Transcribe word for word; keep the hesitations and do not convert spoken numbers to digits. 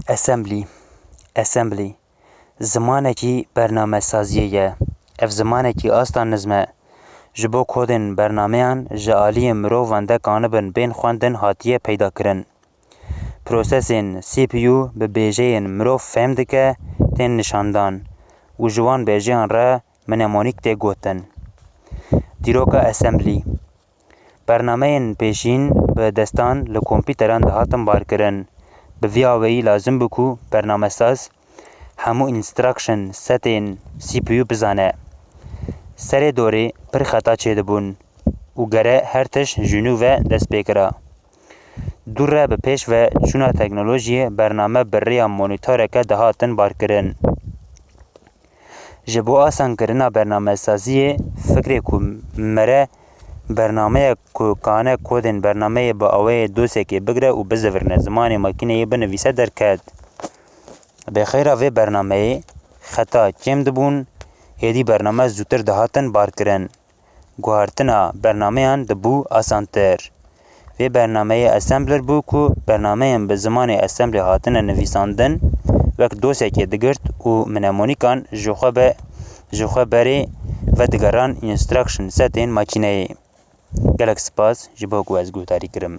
Assembly, Assembly, zimanekî bernamesaziyê ye. Ev zimanekî asta nizm e. Ji bo kodên bernameyan ji aliyê mirovan de kanibin bên xwendin hatiye peyda kirin. Prosesên C P U bi bêjeyên mirov fehm dike tên nişandan û ji wan bêjeyan re mnemonîk tê gotin. Dîroka Assembly. Bernameyên pêşîn bi destan li kompîteran dihatin barkirin. Bi vî awayî lazim bû ku bernamesaz hemû instruction setên C P U bizane. Serê dorê pir xeta çêdibûn û gere her tişt ji nû ve dest pê kira. Dû re bi pêş ve çûna teknolojiyê bername bi rêya monitoreke dihatin barkirin. Ji bo asankirina bernamesaziyê, fikrê ku mere bernameyek ku kane kodên bernameyê bi awayê dosekê bigire û bizivirine zimanê makîneyê binivîse derket. Bêxeyra vê bernameyê xeta kêm dibûn, êdî bername zûtir dihatin barkirin. Guhartina bernameyan dibû asantir. Vê bernameyê assembler bû ku bernameyên bi zimanê assembly hatine nivîsandin wek dosyekê digirt û mnemonîkan ji xwe be, ji xwe berê vedigeran instruction setên makîneyê. Gelek spas ji bo ku ez guhdarî kirim.